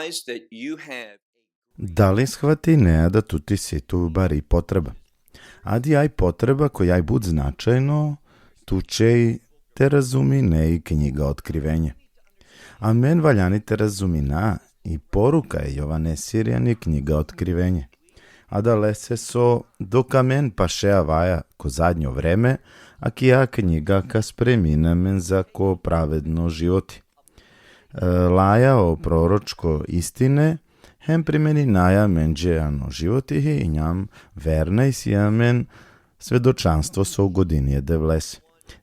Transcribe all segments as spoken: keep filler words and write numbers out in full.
Is that you have Da li shvatinea da tuti isi tu bari potreba? Adija i potreba koja i but značajno, tu će i te razumine i knjiga Otkrivenje. Amen valjani te razumina i poruka e Jovanesiri ani knjiga Otkrivenje. Adalese so dok amen paše avaja ko zadnjo vreme, akija knjiga ka spremini amen za ko pravedno životi. E, laja o proročko istine, hem primeninaja amenđe ano životi hi injam verna isi amen svedočanstvo so ugodini e Devlese.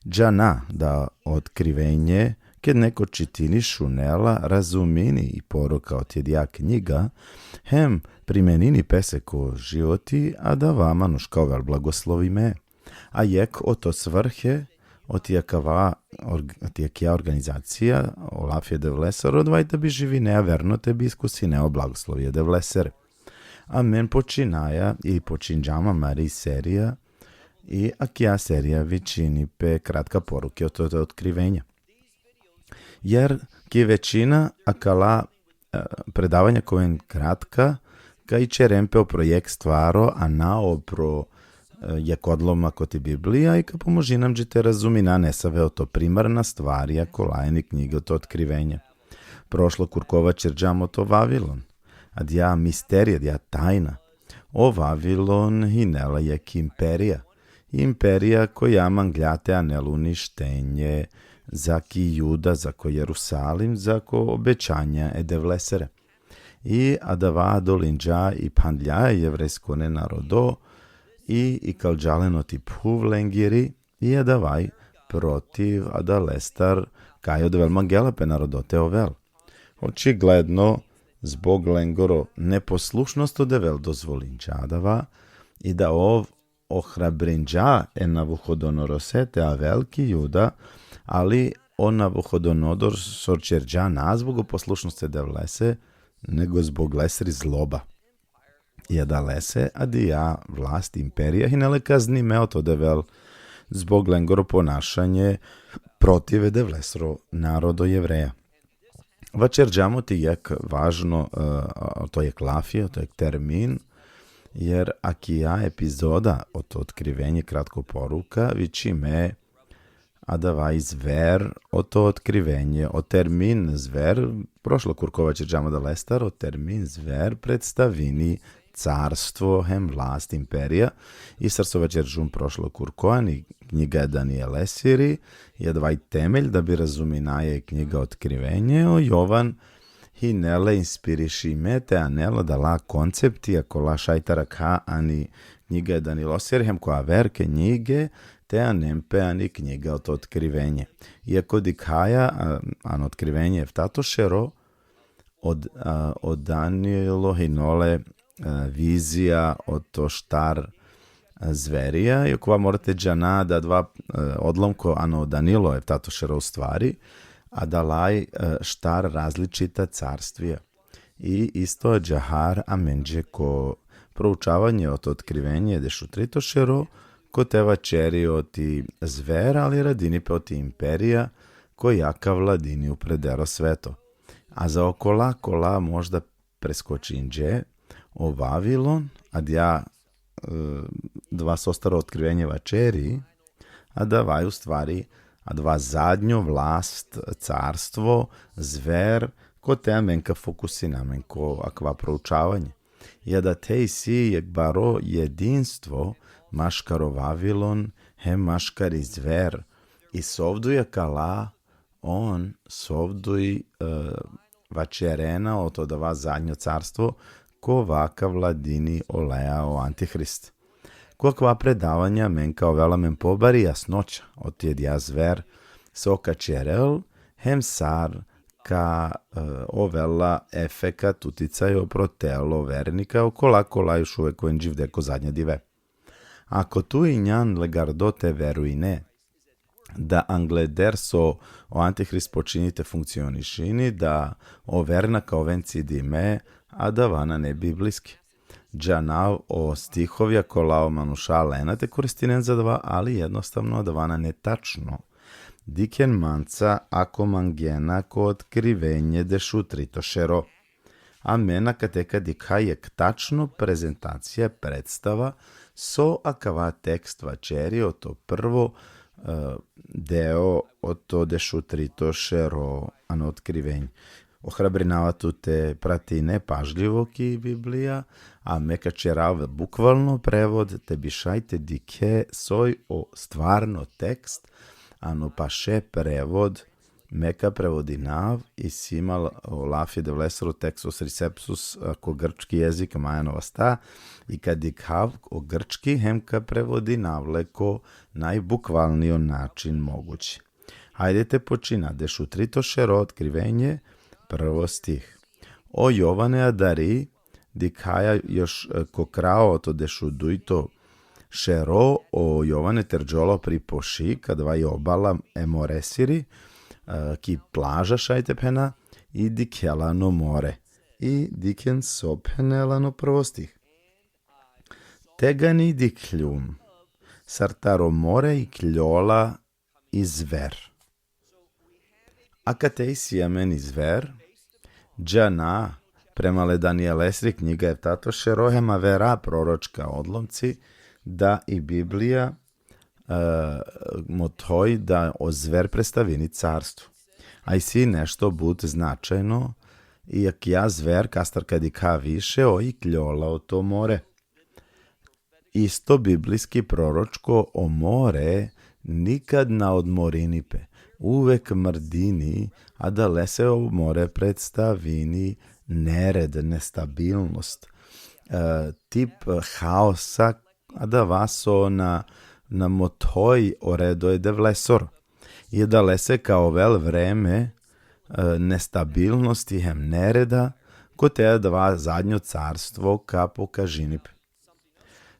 Džana da Otkrivenje, ked neko čitini, šunela, razumini i poruka oti adija knjiga, hem primenini pese ko životi, adava manuš ka ovel blagoslovime. A jekh oto svrhe oti akava org-, oti akija organizacija, o lafi e Devlesoro, odova i da bi živinea verno, te bi iskusinea o blagoslovi e Devlesere. Amen počinaja i počinđam amari serija, i akija serija vičini pe kratka poruke oto, oto Otkrivenje. Jer ki većina akala, e, predavanja koja oven kratka, ka ićeren pe o projekt stvaro, a na opro, e, jekh odlomak oti Biblija i ka pomožini amenđe te razumina nesave oto primarna stvarja kola i ani knjiga oto Otkrivenje. Prošlo kurko vaćerđam oto Vavilon, adija misterija, adija tajna. O Vavilon hine la jekh imperija. Imperija koja manglja te anel uništenje zaki Juda, zako Jerusalim, zako obećanja e Devlesere. I adava dolinđa i phandlja e jevrejskone narodo, i ikalđa len oti phuv lengiri, i adava i protiv adalestar kaj o Devel mangela pe narodo te ovel. Očigledno, zbog lengoro neposlušnost o Devel dozvolinđa adava, i da ov ohrabrinđa e Navuhodonorose te avel ki Juda, ali o Navuhodonodor so ćerđa na zbog o poslušnost e Devlese, nego zbog lesri zloba. I adalese adija vlast, imperija, hine le kaznime oto Devel zbog lengoro ponašanje protiv e Devlesro narodo Jevreja. Vaćerđam oti jekh važno, e, oto jekh lafi, oto jekh termin, jer akija epizoda oto Otkrivenje, kratko poruka, vičime adava i zver oto Otkrivenje. O termin zver, prošlo kurko vaćerđam adalestar, o termin zver predstavini carstvo hem vlast, imperija, i sar so vaćerđum prošlo kurko, ani knjiga e Danielesiri i adava i temelj da bi razuminaja i knjiga Otkrivenje. O Jovan hine le inspirišime te anel adala konceptija kola šaj te arakha ani knjiga e Danielosiri hem ko aver knjige te anen pe ani knjiga oto Otkrivenje. Iako dikhaja, a, ano Otkrivenje eftato šero, od, a, o Danielo hine le, a, vizija oto štar, a, zverija, i okova mora te džana da adava, a, odlomko ano Danielo eftato šero u stvari, adala i, a, štar različita carstvija. I isto ađahar amenđe ko proučavanje oto Otkrivenje dešutrito šero, kote vaćeri oti zver, ali radini pe oti imperija koja ka vladini upredero sveto. A za okola kola možda preskočinđe, o Vavilon, adija, e, adava so staro Otkrivenje vaćeri, adava i u stvari adava zadnjo vlast, carstvo, zver, kote amen ka fokusina amen ko akava proučavanje. I adate isi jekh baro jedinstvo maškaro Vavilon hem maškari zver, i sovduj akala on sovduj, e, vaćerena oto adava zadnjo carstvo, kova ka vladini oleja o antihrist. Ko akava predavanja amen ka ovel amen pobari jasnoća oti adija zver, so ka ćerel, hem sar ka, e, ovel la efekat, uticaj opro telo vernika, okola kola još uvek oven dživde ko zadnja dive. Ako tu injan legardo te verujne da angleder so o antihrist počini te funkcionišini, da o verna ka oven cidime, adava nane biblijski. Džanav, o stihovja kola o manuša lena te koristinen za adava, ali jednostavno adava nane tačno. Dikhen manca ako mangena ko Otkrivenje dešutrito šero. Amen akate ka dikha jekh tačno prezentacija, predstava, so akava tekst vaćeri, oto prvo, e, deo, oto dešutrito šero ano Otkrivenje. Ohrabrinava tu te pratine pažljivo ki Biblija, a me ka ćerav bukvalno prevod, te bi šaj te dikhe soj o stvarno tekst, ano paše prevod, me ka prevodinav, isi mal o lafi e Devlesoro, Textus Receptus, a, ko grčki jezik, Majanova sta, i ka dikhav o grčki, hem ka prevodinav le ko najbukvalnio način mogući. Hajde te počina, dešutrito šero, Otkrivenje, prvo stih. O Jovane, adari dikhaja još, e, ko kraj oto dešudujto šero, o Jovane terđola pri pošik, adava i obala e moresiri, e, ki plaža šaj te phena, i dikhela ano more. I dikhen so phenela ano prvo stih. Tegani dikhljum, sar taro more ikljola i zver. Akate isi amen i zver, džana, prema le Danielesri knjiga eftato šero hem avera proročka odlomci, da i Biblija, e, mothoj da o zver predstavini carstvo. A isi nešto but značajno, i akija zver, kastar ka dikha više, oj ikljola oto more. Isto biblijski proročko, o more nikad na odmorini pe. Uvek mrdini, adalese o more predstavini nered, nestabilnost, e, tip haosa, adava so na, na mothoj o redo e Devlesoro. I adalese ka ovel vreme, e, nestabilnosti hem nereda, kote adava zadnjo carstvo ka pokažini pe.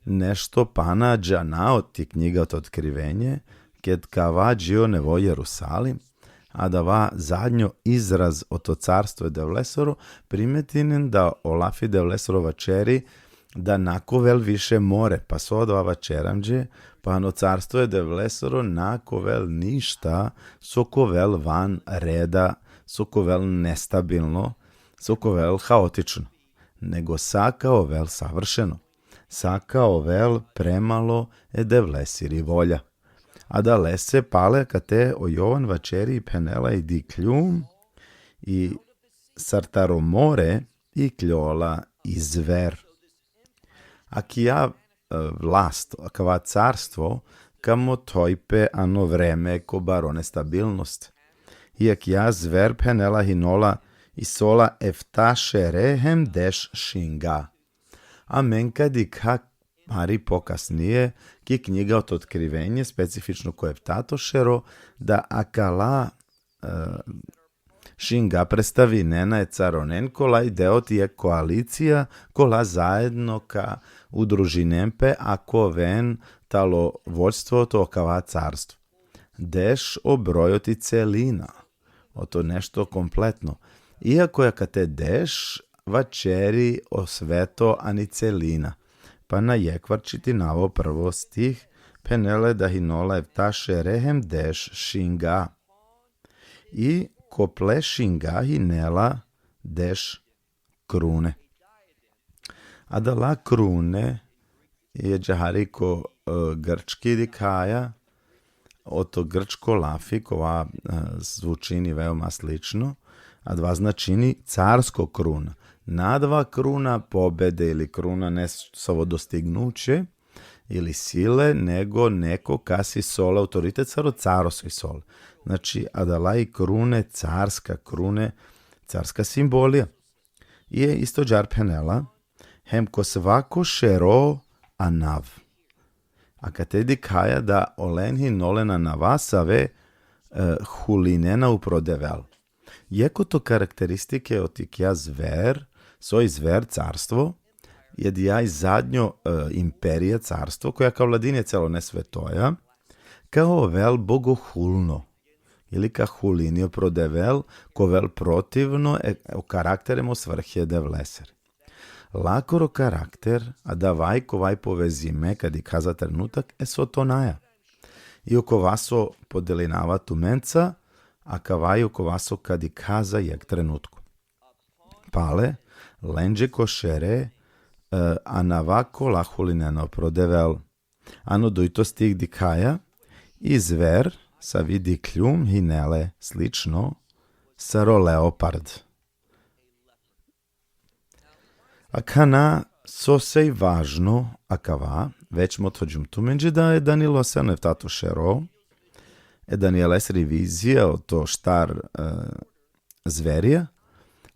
Nešto pana džana oti knjiga oto Otkrivenje, ked ka ava dži o nevo Jerusalim, adava zadnjo izraz oto carstvo e Devlesoro, primetinen da o lafi e Devlesoro vaćeri da na ka ovel više more, pa so adava vaćeri amenđe, pa ano carstvo e Devlesoro na ka ovel ništa so ka ovel van reda, so ka ovel nestabilno, so ka ovel haotično, nego sa ka ovel savršeno, sa ka ovel premalo e Devlesiri volja. Adalese pale akate o Jovan vaćeri i phenela i dikhljum, i sar taro more ikljola i zver. Akija, e, vlast, akava carstvo, ka mothoj pe ano vreme ko baro nestabilnost. I akija zver phenela hinola, isi ola efta šere hem deš šinga. Amen ka dikha hari pokasnije, ki knjiga oto Otkrivenje, specifično ko eftato šero, da akala, e, šinga predstavinena e caronen, kola i deo oti jekh koalicija, kola zaedno ka udružinen pe, a ka oven talo vođstvo oto akava carstvo. Deš o broj oti celina, oto nešto kompletno. Iako akate deš vaćeri o sveto ani celina. Pa na jekvar čitinava o prvo stih, phenela da hinola efta šere hem deš šinga. I ko ple šinga hinela deš krune. Adala krune, i džahari ko, e, grčki dikhaja, oto grčko lafi, kova, e, zvučini veoma slično, adava značini carsko kruna. Na adava kruna pobede ili kruna nesavo dostignuće ili sile, nego neko kas isi ola autoritet sar o caro so isi ola. Znači, adala i krune, carska krune, carska simbolija. I isto džar phenela, hem ko svako šero anav. Akate dikhaja da olen hinolen anava save, e, hulinena upro Devel. Jekh oto karakteristike oti akija zver, soj zver carstvo, i adija i zadnjo, e, imperija, carstvo, koja ka vladini e celone svetoja, ka ovel bogohulno, ili ka hulini upro Devel, ka ovel protivno e, o karakter hem o svrhe e Devlesere. Lakoro karakter, adava i kova i povezime ka dikha za trenutak e Sotonaja. I okova so podelinava tumenca, akava i okova so ka dikha za jekh trenutko. Pale, lenđe ko šere, e, anava kola hulinena upro Devel. Ano dujto stih dikhaja, i zver, savi dikhljum hine le slično sar o leopard. Akana sose i važno akava, već mothođum tumenđe da e Daniloseano eftato šero, e Danielesiri vizija oto štar, e, zverija,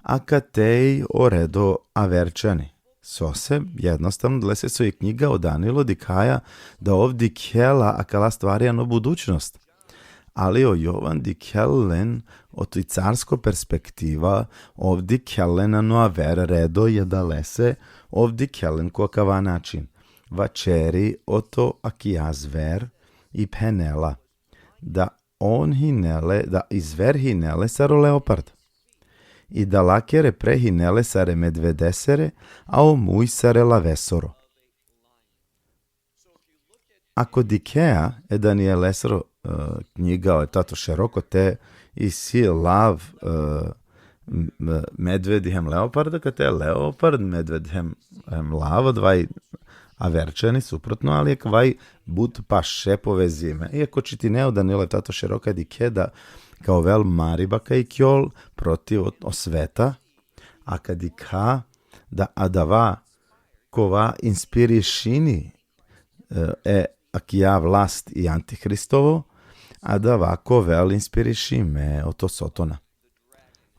akate i o redo aver ćani. Sose, jednostavno, adalese so i knjiga o Danilo dikhaja da ov dikhela akala stvari ano budućnost. Ali o Jovan dikhel len oto i carsko perspektiva, ov dikhel len ano aver redo, i adalese ov dikhel len ko akava način. Vaćeri oto akija zver i phenela da on hine le, da i zver hine le sar o leopard. I da lakere pre hine le sar e medvedesere, a o muj sar e lavesoro. Ako dikhea e Danielesoro, e, knjiga o eftato šero, kote isi lav, e, m-, m-, medvedi hem leopard, kote leopard, medved hem, hem lav, odova i aver ćani suprotno, ali akava i but paše povezime. I ako čitine o Danielo eftato šero, ka dikhe da ka ovel mariba kaj kjol protiv o, o sveta, a ka dikha da adava kova inspirišini, e, e, akija vlast i Antihristovo, adava ka ovel inspirišime oto Sotona.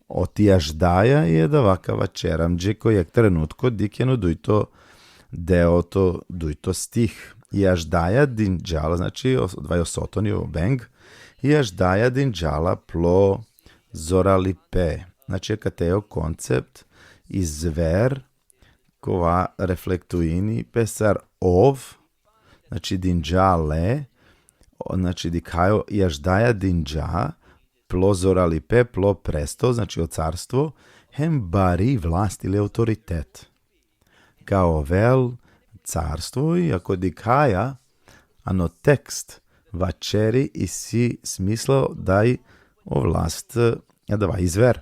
Oti aždaja i adava ka vaćera amenđe ko jekh trenutko, dikhen o dujto deo oto dujto stih. I aždaja dinđala, znači, o, odova i o Soton i o beng, i aždaja dinđala plo zoralipe. Znači, akate o koncept i zver, kova reflektuini pe sar ov, znači, dinđa le, o, znači, dikhaja, i aždaja dinđa plo zoralipe, plo presto, znači, o carstvo, hem bari vlast ili autoritet. Ka ovel carstvo, i ako dikhaja ano tekst, vaćeri isi smislo da i o vlast, e, adava i zver.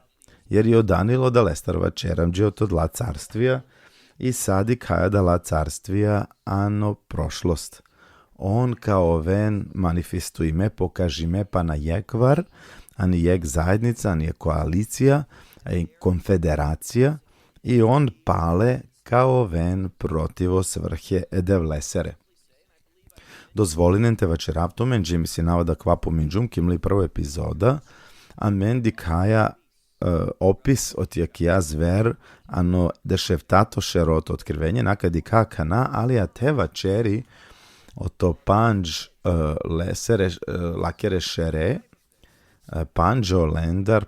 Jer i o Danilo adalestar vaćeri amenđe oto adala carstvija, i sa dikhaja adala carstvija ano prošlost. On ka oven manifestuime, pokažime pana jekhvar, ani jekh zajednica, ani jekh koalicija, ani konfederacija, i on pale ka oven protiv o svrhe e Devlesere. Dozvolinen te vaćerav tumen, dži misinava da kava pominđum, ki mli prvo epizoda, amen dikhaja, e, opis oti akija zver ano dešeftato šero oto Otkrivenje, na ka dikha akana, ali ate vaćeri oto pandž, e, lesere, e, lakere šere, e, pandž olendar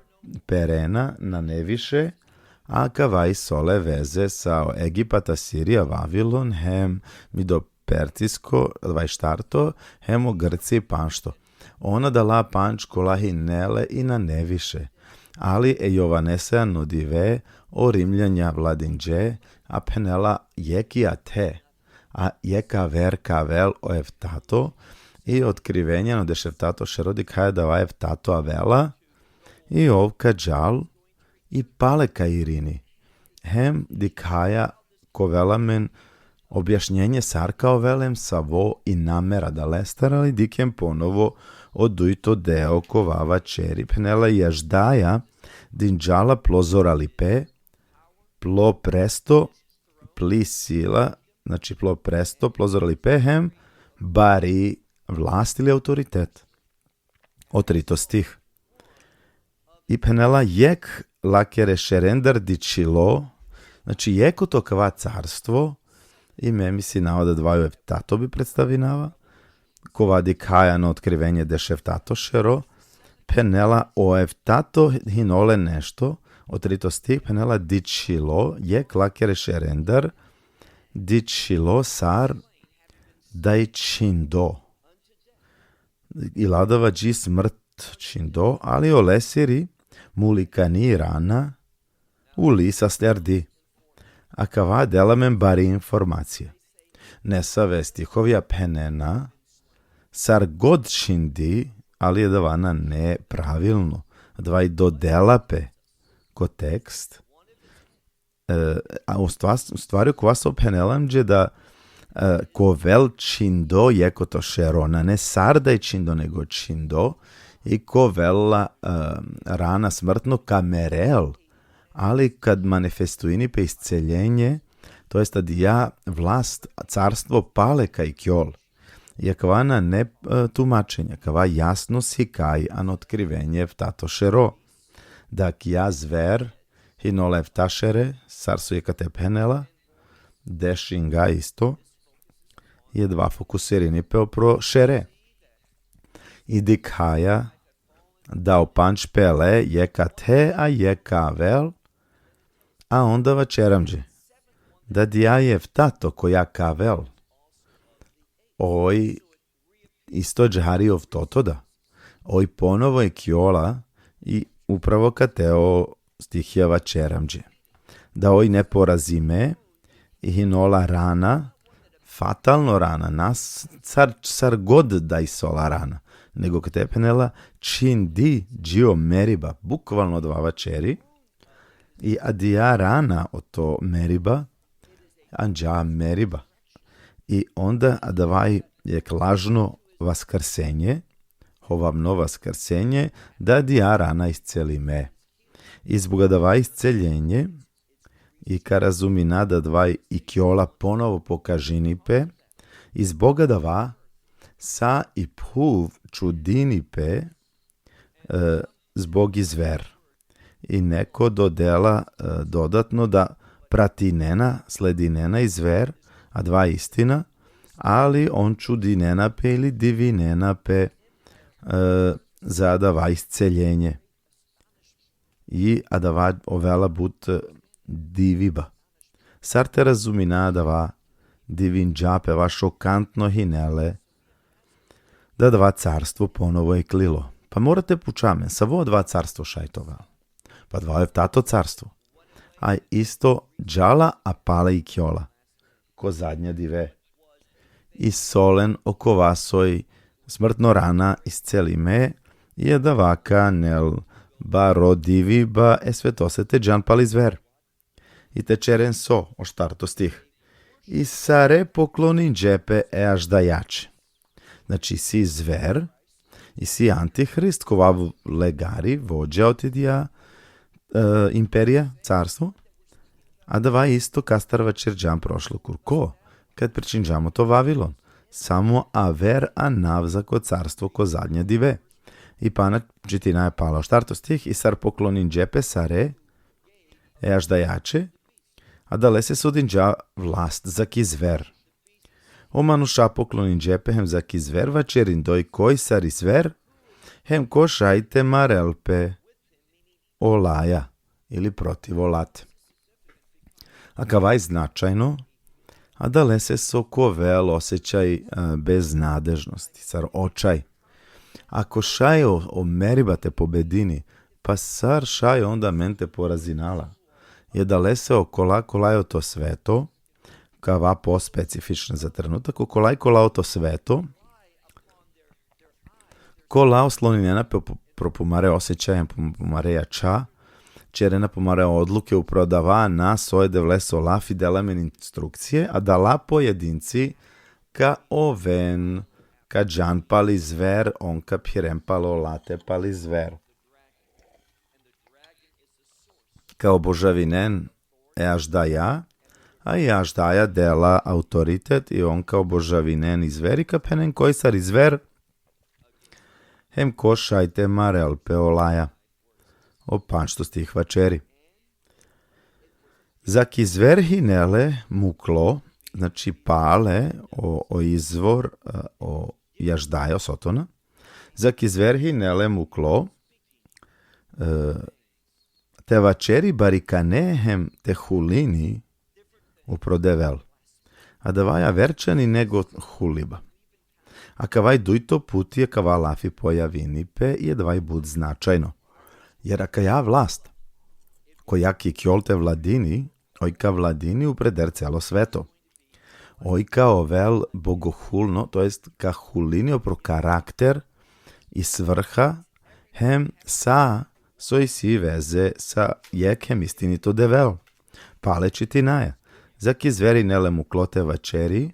perena nane više, a kava isi ole veze sa o Egipat, Asirija, Vavilon, hem Mido-Percijsko, dvadeset štarto, hem o Grci, panšto. Ona adala pandž kola hine le i nane više. Ali e Jovanese ano dive o Rimljanja vladinđe, a phenela jekh i ate, a jekh aver ka avel o eftato, i Otkrivenje ano dešeftato šero dikhaja da adava eftato avela, i ov ka džal, i pale ka irini. Hem dikhaja ka ovel amen objašnjenje sar ka ovel hem savo i namera adalestar, ali dikhen ponovo o dujto deo kova vaćeri, phenela i aždaja dinđala plo zoralipe, plo presto, pli sila, znači plo presto, plo zoralipe hem bari vlast ili autoritet. O trito stih. I phenela jekh lakere šerendar dičhilo, znači jekh oto kava carstvo, i me misinava da adava o eftato bi predstavinava, kova dikhaja ano Otkrivenje dešeftato šero, phenela o eftato hine le nešto, o trito stih, phenela dičhilo, jekh lakere šerendar, dičhilo sar da i čhindo. I adava dži smrt čhindo, ali olesiri mulikani rana uli sasljardi. Akava dela amen bari informacija. Nesave stihovja phenena, sar god čhindi, ali adava nane pravilno, adava i dodela pe ko tekst, E, a u stvar-, u stvari okova so phenela amenđe da, e, ka ovel čhindo jekh oto šero, nane sar da i čhindo, nego čhindo, i ka ovel la, e, rana smrtno ka merel, ali kad manifestuini pe isceljenje, to jest adija vlast, carstvo pale ka iklol. I akava nane, e, tumačenje, akava jasno sikaj ano Otkrivenje eftato šero. Da akija zver, hine ola efta šere, sar so i kate phenela, dešinga isto, i adava fokusirini pe upro šere. I dikhaja da o pandž pele, jekh kate, a jekh ka avel, a onda vaćeri amenđe da adija eftato koja ka avel, oj isto džari oftoto da. Oj ponovo ikljola i upravo kate o stihija vaćeri amenđe da oj neporazime, i hine ola rana, fatalno rana, na s-, sar, sar god da isi ola rana, nego kate phenela čhindi dži o meriba, bukvalno adava vaćeri, i adija rana oto meriba, anđa meriba. I onda adava i jekh lažno vaskrsenje, hovavno vaskrsenje, da adija rana iscelime. I zbog adava isceljenje, i ka razumina da adava ikljola ponovo pokažini pe, i zbog adava sa i phuv čudini pe, e, zbog i zver. I neko dodela, e, dodatno da pratinena, sledinena i zver, adava istina, ali on čudinena pe ili divinena pe, e, za adava isceljenje. I adava ovela but, e, diviba. Sar te razumina adava, divinđa pe, adava šokantno hine le, da adava carstvo ponovo iklilo. Pa mora te puča amen, savo adava carstvo šaj te ovel? Pa adava eftato carstvo. A isto džala, a pale ikljola ko zadnja dive. I so len okova soj smrtno rana iscelime, i adava ka anel baro diviba e svetose te džan pali zver. I te ćeren so, o štarto stih. I sare pokloninđe pe e Aždajaće. Znači, isi zver, isi antihrist, kova legari, vođa oti adija, e, imperija, carstvo. Adava isto kastar vaćerđam prošlo kurko, kad pričinđam oto Vavilon. Samo aver anav zako carstvo ko zadnja dive. I pana čitinaja palo štarto stih, i sar pokloninđe pe sare e Aždajaće, adalese sudinđa vlast zaki zver. O manuša pokloninđe pe hem zaki zver vaćerindoj koj sar i zver, hem ko šaj te marel pe olaja ili protiv olate. Akava i značajno, adalese so ka ovel osećaj, e, beznadežnosti, sar očaj. Ako šaj o, o meriba te pobedini, pa sar šaj onda amen te porazina la? I adalese okola, kola i oto sveto, kava po specifična za trenutak, okola i kola oto sveto, kola osloninena pe po-, pro pumare osećaja, pum-, pumare jaća, ćerena pumare odluke upro adava, na so e Devleso lafi dela amen instrukcije, a dala pojedinci ka oven, ka džan pali zver, on ka phiren palo olate pali zver. Ka obožavinen e Aždaja, a i Aždaja dela autoritet i on ka obožavinen i zver i ka phenen koj sar i zver, hem ko šaj te marel pe olaja. O pandžto stih vaćeri. Zaki zver hine le muklo, znači pale o, o izvor, e, o Aždaja, o Sotona. Zaki zver hine le muklo, e, te vaćeri barikane hem te hulini upro Devel. Adava i averčhani nego huliba. Akava i dujto puti akava lafi pojavini pe i adava i but značajno. Jer akaja vlast, koja ka iklol te vladini, oj ka vladini upreder celo sveto. Oj ka ovel bogohulno, to jest ka hulini upro karakter i svrha, hem sa so isi veze sa jekh hem istinito Devel. pale čitinaja. Zaki zver hine le muklo te vaćeri,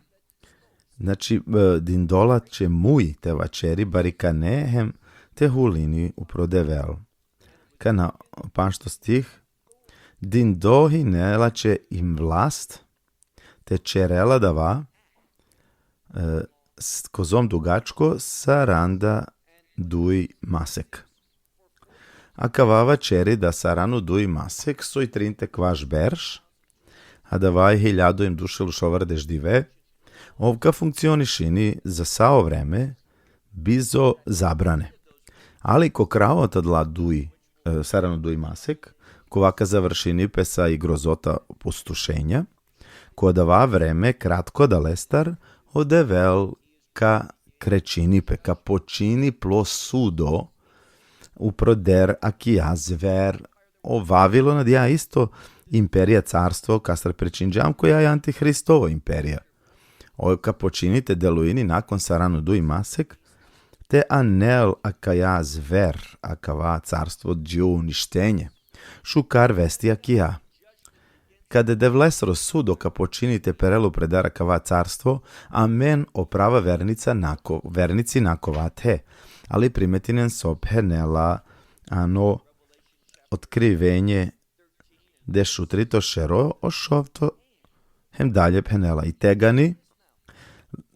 znači, e, dindo la će muj te vaćeri, barikane hem te hulini upro Devel. Kana pašto stih, dindo hine la će i vlast te ćerel adava, e, s-, kozom dugačko saranda duj masek. Akava vaćeri da saranda duj masek soj trin te kvaš berš, adava i hiljadu em duj šel u šovardeš dive, ov ka funkcionišini za sa o vreme, bizo zabrane. Ali ko kraj oto adala duj, e, saranda duj masek, kova ka završini pe sa i grozota opustošenja, ko adava vreme kratko adalestar, o Devel ka krečini pe, ka počini plo sudo upro der akija zver. O Vavilon adija isto imperija, carstvo, kastar pričinđam, koja i antihristovo imperija. Ov ka počini te delujini nakon saranda duj masek, te anel akaja zver, akava carstvo dži uništenje. Šukar vesti akija. Kad e Devlesoro sudo ka počini te perel upro der akava carstvo, amen o prava vernica nako-, vernici nakova the. Ali primetinen so phenela ano Otkrivenje dešutrito šero, o šovto, hem dalje phenela: I tegani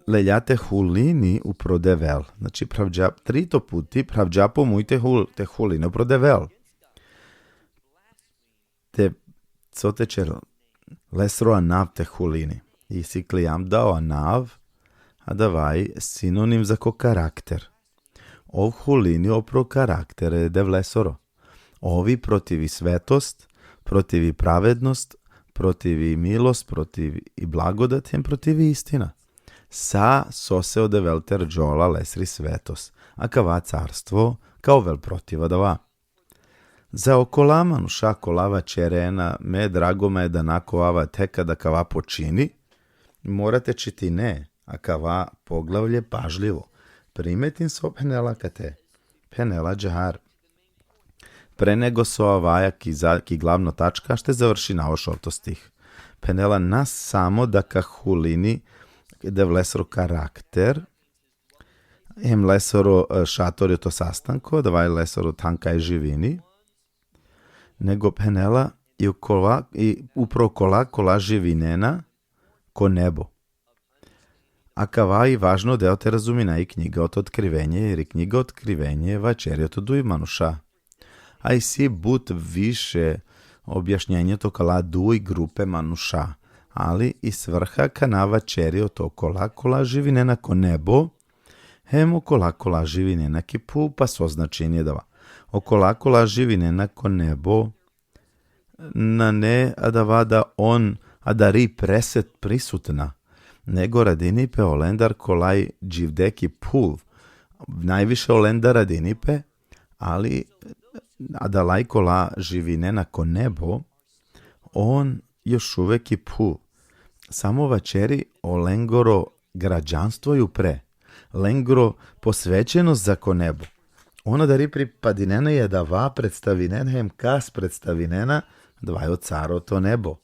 lelja te hulini upro Devel. Znači, phravđa, trito puti, phravđa po muj te hul-, te hulini upro Devel. Te, so te ćerel? Lesro anav te hulini. I siklijam da o anav, adava i sinonim zako karakter. Ov hulini upro karakter e Devlesoro. Ov i protivi svetost, protivi pravednost, protivi milost, protivi blagodat, hem protivi istina. Sa sose o Devel terđola lesri svetost. Akava carstvo ka ovel protiv adava. Za okola manuša kola vaćerena: Me drago ma e da nakova te, kada akava počini, mora te čitine akava poglavlje pažljivo. Primetin so phenela kate. Phenela ađahar. Pre nego so avaja ki za-, ki glavno tačka, ašte završina o šovto stih. Phenela na samo da ka hulini Devlesoro karakter, hem lesoro, e, šatori oto sastanko, adava i lesoro than kaj živini, nego phenela i okola, i upro okola kola živinena ko nebo. Akava i važno deo te razumina i knjiga oto Otkrivenje, jer i knjiga Otkrivenje vaćeri oto duj manuša. A isi but više objašnjenje oto kola duj grupe manuša, ali i svrha kana vaćeri oto okola kola živinena ko nebo, hem okola kola živinena ki phuv, pa so značini adava. Okola kola živinena ko nebo, nane adava da on adari preset prisutna, nego radini pe olendar kolaj dživde ki phuv. Najviše olendar radini pe, ali adalaj kola živinena ko nebo, on još uvek ki phuv. Samo vaćeri olengoro građanstvo i upre, lengro posvećenost zako nebo. On adari pripadinena i adava predstavinena hem kas predstavinena, adava i o car oto nebo.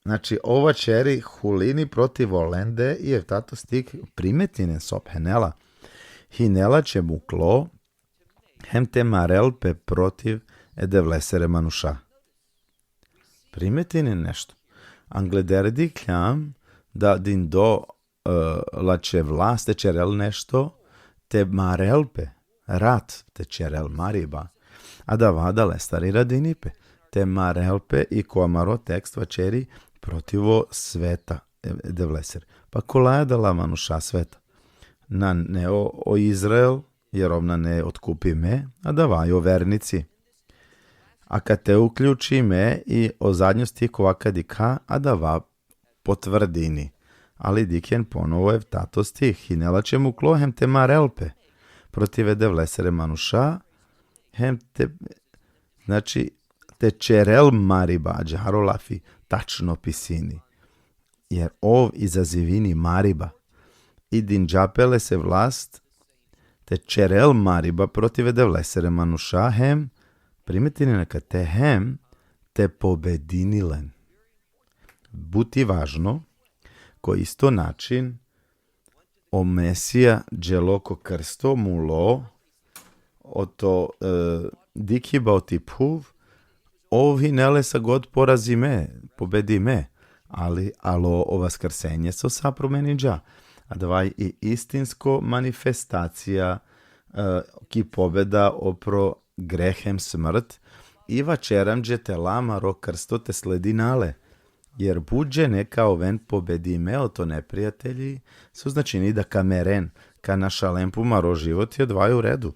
Znači, ov vaćeri hulini protiv olende i eftato stih, primetinen so phenela: Hine la će muklo, hem te marel pe protiv e Devlesere manuša. Primetinen nešto. Angleder dikhljam da dindo, e, la će vlast te ćerel nešto, te marel pe, rat te ćerel, mariba. Adava adalestar i radini pe. Te marel pe i ko amaro tekst vaćeri protiv o sveta, e, Devlesere. Pa kola i adala manuša sveta? Nane o, o Izrael, jer ov nane otkupime, adava i o vernici. A kate uključime i o zadnjo stih kova ka dikha, adava potvrdini. Ali dikhen ponovo eftato stih: Hine la će muklo hem te marel pe protiv e Devlesere manuša, hem te, znači, te ćerel mariba, ađahar o lafi tačno pisini. Jer ov izazivini mariba. I dinđa pe lese vlast te ćerel mariba protiv e Devlesere manuša hem, primetinen kate, hem te pobedini len. But i važno, ko isto način, o Mesija dželo ko krsto, mulo, oto, e, dikhiba oti phuv, ov hine le sa god porazime, pobedime, ali alo o vaskrsenje so sa promeninđa. Adava i istinsko manifestacija, e, ki pobeda opro greh hem smrt, i vaćeri amenđe te la amaro krsto te sledina le. Jer but džene ka oven pobedime oto neprijatelji, so značini da ka meren, ka našalen pumaro životi, adava i u redu.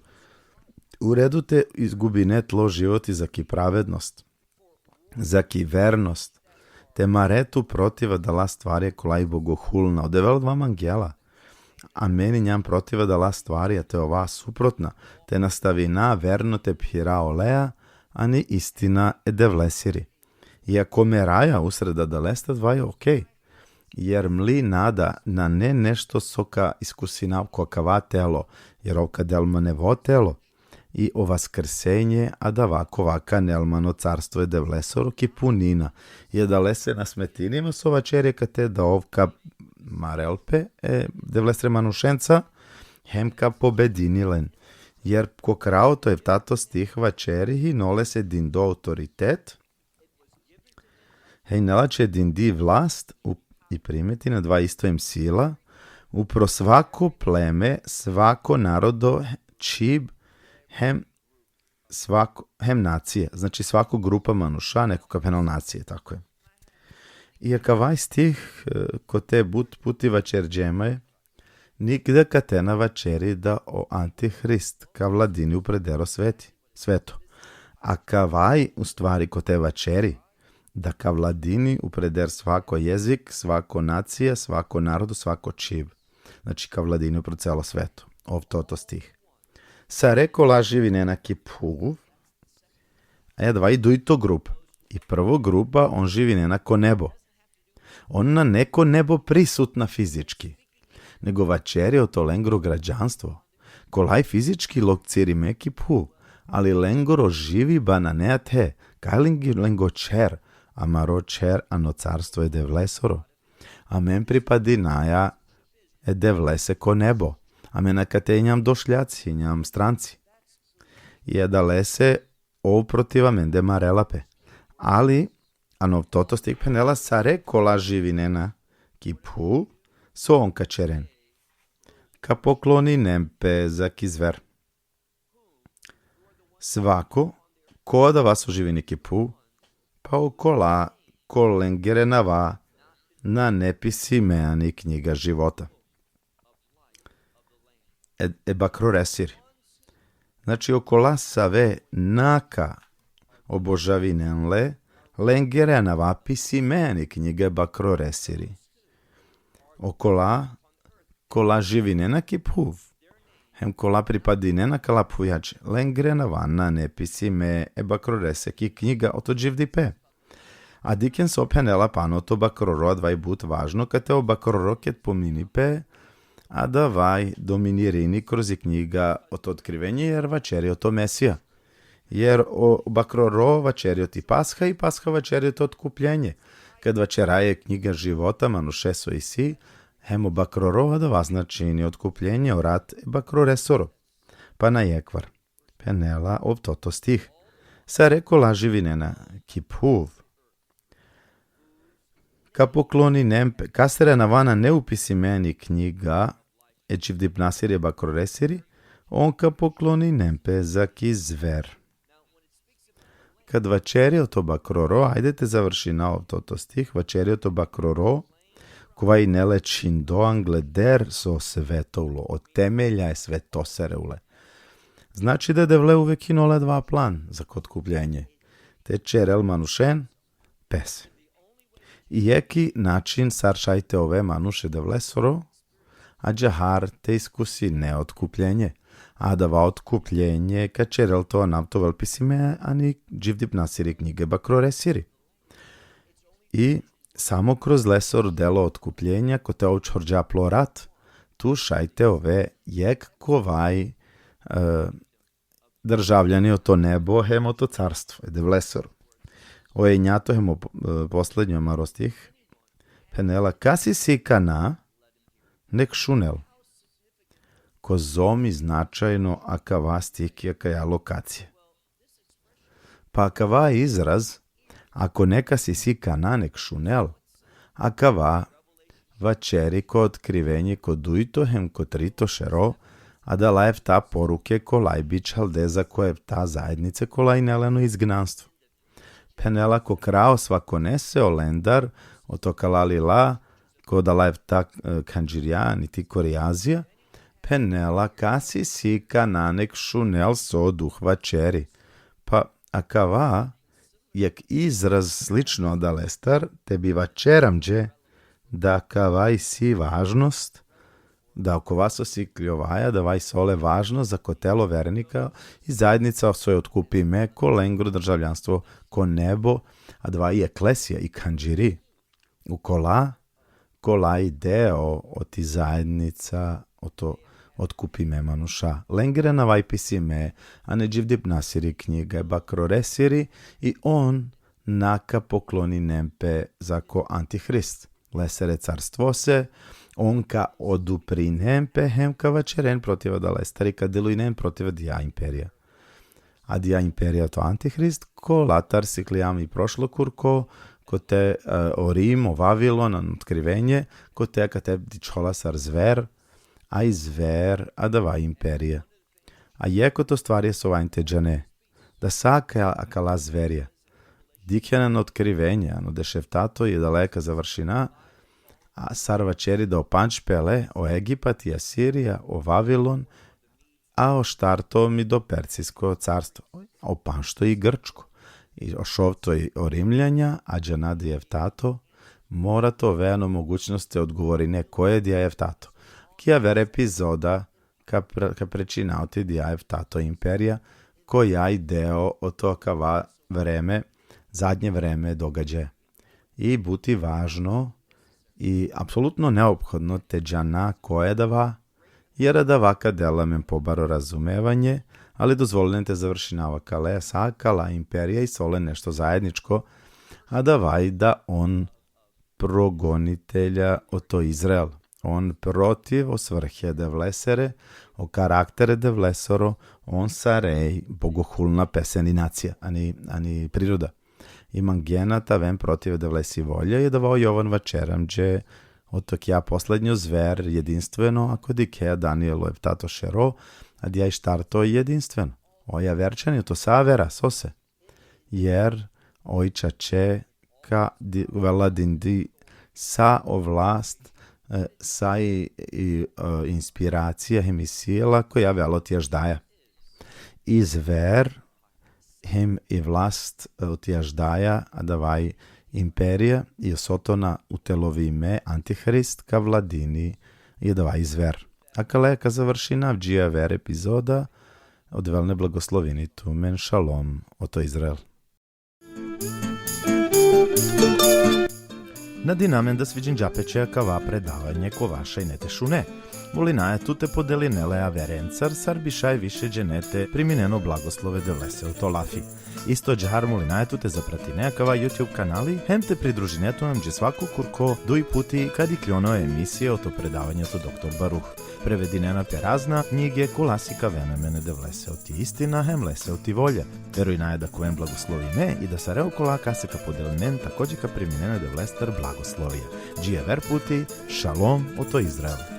U redu te izgubine tlo životi zaki pravednost, zaki vernost, te mare tu protiv adala stvarja kola i bogohulna. O Devel adava mangela. Amen injam protiv adala stvarja, te ova suprotna, te nastavina verno te phira olea, ani istina e Devlesiri. I ako meraja usred adaleste, adava i okej. Jer mli nada nane nešto so ka iskusinav ko akava telo, jer ov ka del ma nevo telo. I o vaskrsenje, adava kova ka anel man o carstvo e Devlesoro ki punina. I adalese na smetini ma so vaćeri kate da ov ka marel pe e Devlesere manušenca, hem ka pobedini len. Jer ko kraj oto eftato stih vaćeri: hine lese dindo autoritet, hine le će dindi vlast, u, i primetine, adava isto hem sila, upro svako pleme, svako narodo, čhib, hem svako, hem nacija. Znači, svako grupa manuša, neko ka phenel nacija, tako je. I akava i stih, e, kote but puti vaćerđe ma, nigde kate na vaćeri da o antihrist ka vladini upreder o sveti, sveto. Akava i u stvari kote vaćeri da ka vladini upreder svako jezik, svako nacija, svako narodo, svako čhib. Znači, ka vladini upro celo sveto. Oftoto stih. Sare kola živinena ki phuv, a adava i dujto grupa. I prvo grupa, on živinena ko nebo. On nane ko nebo prisutna fizički, nego vaćeri oto lengoro građanstvo, kola i fizički lokcirime ki phuv, ali lengoro živiba nane athe. Kaj lengi-, lengo ćher? Amaro ćher ano carstvo e Devlesoro. Amen pripadinaja e Devlese ko nebo. Amen akate injam došljaci, injam stranci. I adalese ov protiv amende marela pe. Ali, ano oftoto stih phenela: sare kola živinena ki phuv, so on ka ćeren? Ka pokloninen pe zaki zver. Svako, ko adava so živini ki phuv, pa okola, ko lengere nava nane pisime ani knjiga života e, e Bakroresiri. Znači, okola save na ka obožavinen le, lengere nava pisime ani knjiga e Bakroresiri. Okola, kola živinena ki phuv, hem kola pripadinena kala phujače, lengere nava nane pisime e Bakrorese ki knjiga oto dživdipe. A dikhen so phenela pana oto Bakroro, adava i but važno, kate o Bakroro ked pomini pe, adava i dominirini kroz i knjiga oto Otkrivenje, jer vaćeri oto Mesija. Jer o Bakroro vaćeri oti Pasha i Pasha vaćeri oto Otkupljenje. Kad vaćeraja e knjiga života manuše so isi, hem o Bakroro, adava značini otkupljenje, o rat e Bakroresoro. Pana jekhvar. Phenela oftoto stih. Sare kola živinena ki phuv, ka pokloninen pe, kasere nava nane upisime ani knjiga e dživdipnasiri e Bakroresiri, on ka pokloninen pe zaki zver. Kad vaćeri oto Bakroro, ajde te završina oftoto stih, vaćeri oto Bakroro, kova ine le čhindo angleder so sveto ulo, o temelja e svetosere ule. Znači da e Devle uvek hine ole adava plan zako otkupljenje. Te ćerel manušen pese. I jekh i način sar šaj te ove manuš e Devlesoro, ađahar te iskusine otkupljenje. Adava otkupljenje ka ćerel te anav te ovel pisime ani dživdipnasiri knjiga e Bakroresiri. I samo kroz lesoro delo otkupljenja, kote ov čhorđa plo rat, tu šaj te ove jekh kova i, e, državljani oto nebo hem oto carstvo e Devlesoro. O enjato hem o, e, poslednjo amaro stih, Phenela: Kasi si kana, nek šunel. Kozom i značajno akava stihija, akaja lokacija. Pa akava izraz, ako nekasi si kana, nek šunel, akava vaćeri ko Otkrivenje, ko dujto hem ko trito šero, adala efta poruke kolaj bičhalde zako efta zajednice kolaj inele ano izgnanstvo. Phenela: Ko kraj o svakonese olendar, oto kala lila, ko adala efta, e, khandžirja, ani ti ko rijazija, phenela: Kasi si kana, nek šunel so o Duh vaćeri. Pa akava, jek izraz slično adalestar, te bi vaćeri amenđe da akava isi važnost, da okova so si kljovaja, adava isi ole važnost zako telo vernika i zajednica so i otkupime, ko lengro državljanstvo ko nebo, adava i eklesija i khandžiri. Ukola, kola i deo oti zajednica, oto otkupime manuša. Lengere nava i pisime, ane dživdipnasiri knjiga, bakroresiri, i on na ka pokloninen pe zako antihrist. Lesere carstvose, on ka oduprinen pe hem ka vaćeren protiv adalestar i ka delujnen protiv adija imperija. Adija imperija oto antihrist, kolatar siklijam i prošlo kurko, kote, e, o Rim, o Vavilon, ano Otkrivenje, kote akate dičhola sar zver, a i zver adava imperija. A jek oto stvarja so valjani te džane, da sa aka-, akala zverja dikhen ano Otkrivenje, ano dešeftato, i adala ka završina, a sar vaćeri da o pandž pele, o Egipat, i Asirija, o Vavilon, a o štarto Medo-Persijsko carstvo, o pandžto i Grčko, i o šovto i o Rimljanja, a džana da i eftato, mora te ove ano mogućnost te odgovorine koj i adija eftato. Ki aver epizoda ka pre-, ka pričina oti adija eftato imperija, koja i deo oto akava vreme, zadnje vreme događaja. I but i važno i apsolutno neophodno te džana koj adava, jer adava ka del amen pobaro razumevanje, ali dozvolinen te završinav akale, sa akala imperija isi ole nešto zajedničko, adava i da on progonitelja oto Izrael. On protiv o svrhe Devlesere, o karaktere Devlesoro, on sar i bogohulna peseni nacija, ani, ani priroda. I mangena te aven protiv Devlesi volja, i adava o Jovan vaćeri amenđe oto akaja poslednjo zver, jedinstveno, ako dikhe Danielo eftato šero, adija i štarto jedinstveno. O javerčani oto sa avera, sose. Jer oj čače ka di-, vladini sa o vlast, e, sa i, i, e, inspiracija hem i sila koja avela oti aždaja. I zver hem i vlast, e, oti aždaja, adava i imperija, i o Sotona utelovime, antihrist, ka vladini i adava i zver. Akale ka završinav, dži aver epizoda, o Devel nek blagoslovini tumen, šalom, oto Izrael. Nadina amen da sviđinđa pe će akava predavanje kova šaj ine te šune. Molinaja tut te podeline le averencar, sar bi šaj više džene te priminen o blagoslove Devlese oto lafi. Isto ađahar molinaja tut te zapratine akava YouTube kanali, hem te pridružine tut amenđe svako kurko duj puti kad ikljon o emisije oto predavanje oto doktor Baruh. Prevedinena pe razna knjige kola sikavena amen e Devlese oti istina hem lese oti volja. Verujnaja da ka oven blagoslovime i da sare okola kase ka podelinen takođe ka priminen e Devlestar blagoslovija. Dži aver puti, šalom oto Izrael.